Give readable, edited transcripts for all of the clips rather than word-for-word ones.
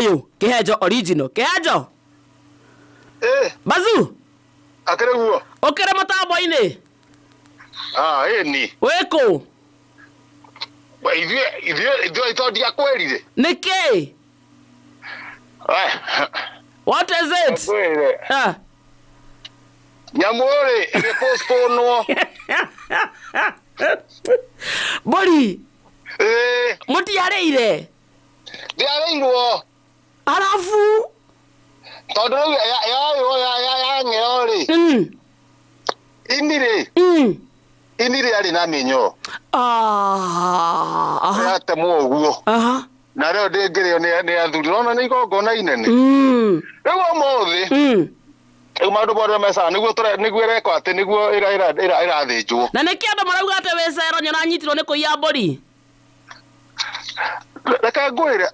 Ũyũ Kĩhenjo original. Kĩhenjo. Eh. Bazu. Akĩrĩ guo. Ũkĩrĩ mũtambo-inĩ? Ah, ĩni. Wĩkũ? Ithuĩ ithuĩ ithuĩ to ndiakwĩrire. Nĩkĩ? Eh. What is it? Ngwĩre. Ah. Nyamũ rĩ ĩgĩpostponwo. Mbũri. Ĩĩ. Mũtiarĩire? Ndĩarĩirwo. Arabu. Tondũ rĩu yoywo yang'eo rĩ. Ini rĩ. Ini rĩarĩ na mĩnyoo. Ah. Aha. Yatemwo ũguo. Aha. Na rĩo ndĩngĩrĩo nĩ athuri. Ũrona nĩ igongona inene. Rĩu ũmũthĩ. Rĩu maũndũ mothe mecaga nĩguo nĩguo ĩrekwo atĩ nĩguo ĩrathĩnjwo. Na nĩkĩ andũ marauga atĩ wĩ cero nĩũranyitirwo nĩ kũiya mbũri? Reke ngwĩre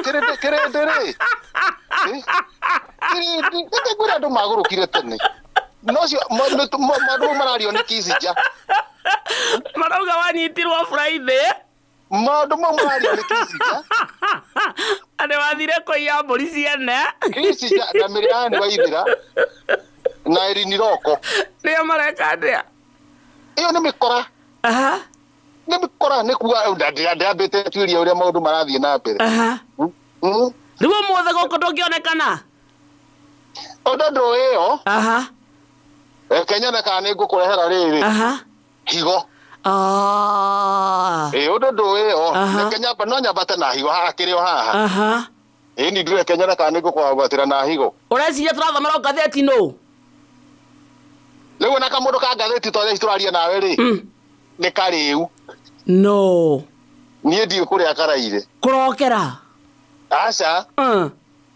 kĩrĩndĩ kĩrĩndĩ rĩ. Kĩrĩndĩ reke ngwĩre andũ magũrũkire tene. No cio maũndũ mau marario nĩ Kissinger. Marauga wanyitirwo Friday. Maũndũ mau marario nĩ Kissinger. Atĩ wathire kũiya mbũri ciene. Kissinger na Mĩrĩani Waithera na Erin Roko. Nĩo mareka atĩa? Ĩyo nĩ mĩkora. Aha. Nĩ mĩkora nĩ kuga ndĩambĩte tuĩria ũrĩa maũndũ marathiĩ na mbere. Aha. Rĩu ũmũthĩ gũkũ ndũngĩonekana? Ũndũ ndũ ĩyo. Aha. Reke nyone kana nĩ ngũkũrehera rĩrĩ. Aha. Higo. Ah. Ĩ ũndũ ndũ ĩyo. Aha. Reke nyamba no nyambate na higo haha kĩrĩ o haha. Aha. Ĩ ni ndũreke nyone kana nĩ ngũkwambatĩra na higo. Ũreciria tũrathomera ngathĩti nũ? Rĩu ona kamũndũ ka ngathĩti tondũ tũraria nawe rĩ. Nĩ karĩu. No. Niĩ ndiũĩ kũrĩa karaire. Kũrokera? Aca.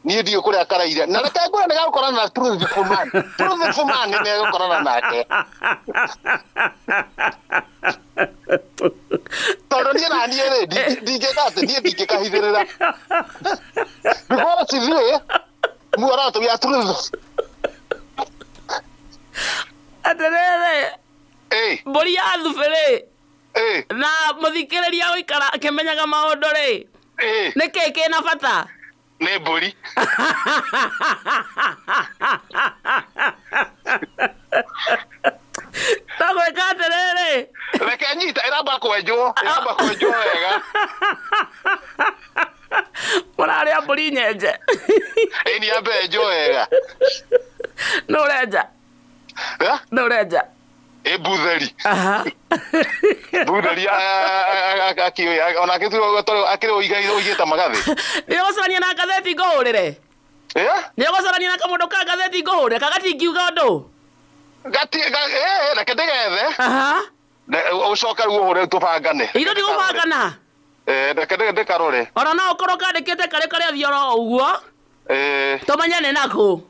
Niĩ ndiũĩ kũrĩa karaire. Na reke ngwĩre nĩ gagũkorana na Truthful Man. Truthful Man nĩ egũkorana nake. Tondũ niĩ na niĩ rĩ, ndingĩka atĩ niĩ ndingĩkahithĩrĩra. Because ithuĩ muoroto we are truth. Atĩrĩrĩ. Ĩ. Mbũri ya thubĩ rĩ. Ĩ. Na mũthikĩrĩria gũikara akĩmenyaga maũndũ rĩ. Ĩ. Nĩkĩ kĩna bata? Nĩ mbũri. Tũgwĩka atĩrĩrĩ. Reke nyita ĩramba kwenjwo, ĩramba kwenjwo wega. Mũrarĩa mbũri nyenje. Ĩ ni yambe yenjwo wega. Nũ ũrenja? Eh? Nũ ũrenja? Ĩ Mbutheri. Aha. Mbutheri akĩũĩ onake akĩrĩ ũigĩte magathĩ. Nĩ ũgũcemania na ngathĩti ngũhũrĩre? Eh? Nĩ ũgũcemania na kamũndũ ka ngathĩti ngũhũrĩre? Ka gatingiuga ũndũ? Gati reke ndĩgethe. Aha. Ũcoke rĩu ũhũre tũbangane. Ithuĩ tigũbangana. Reke ndĩkarore. Ona no ũkorwo kandĩkĩte karĩ karĩa thioro ũguo. Tũmenye nĩ nakũ.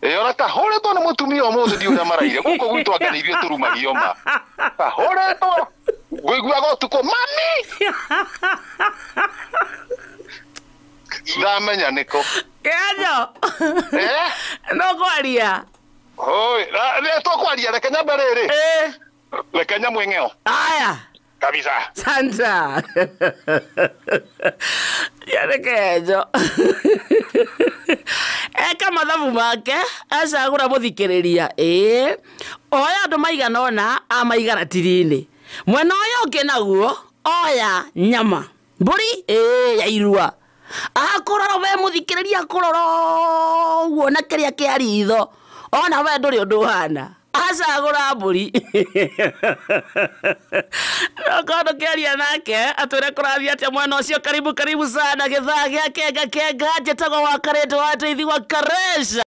Ĩ ona kahũrĩtwo nĩ mũtumia ũmũthĩ ndiũĩ ũrĩa maraire. Gũkũ gwitũ anga nĩ ithuĩ tũrumagio ma. Kahũrĩtwo. Ngũiguaga ũtukũ mami. Ndamenya nĩkũ. Kĩhenjo. Eh? No kwaria. Hoi, nĩ tũkwaria reke nyambe rĩrĩ. Eh. Reke nyamũ ĩng'eo. Aya. Kabisa. Santa. Yarĩ Kĩhenjo. Eka mathabu make acagũra mũthikĩrĩria. Ĩĩ. Oya andũ maigana ũna amaiga ratiri-inĩ. Mwena ũyũ ũngĩ naguo oya nyama. Mbũri ĩĩ ya irua. Akũrora we mũthikĩrĩria akũrora ũguo na kĩrĩa kĩa ritho. Ona we ndũrĩ ũndũ ũhana. Acagũra mbũri. Okorwo ndũkĩaria nake atwĩre kũrathiĩ atĩa mwena ũcio. Karibu karibu sana gĩthaa gĩa Kenga Kenga. Njĩtagwo wa Karĩndũ wa Ndeithi wa Karesha.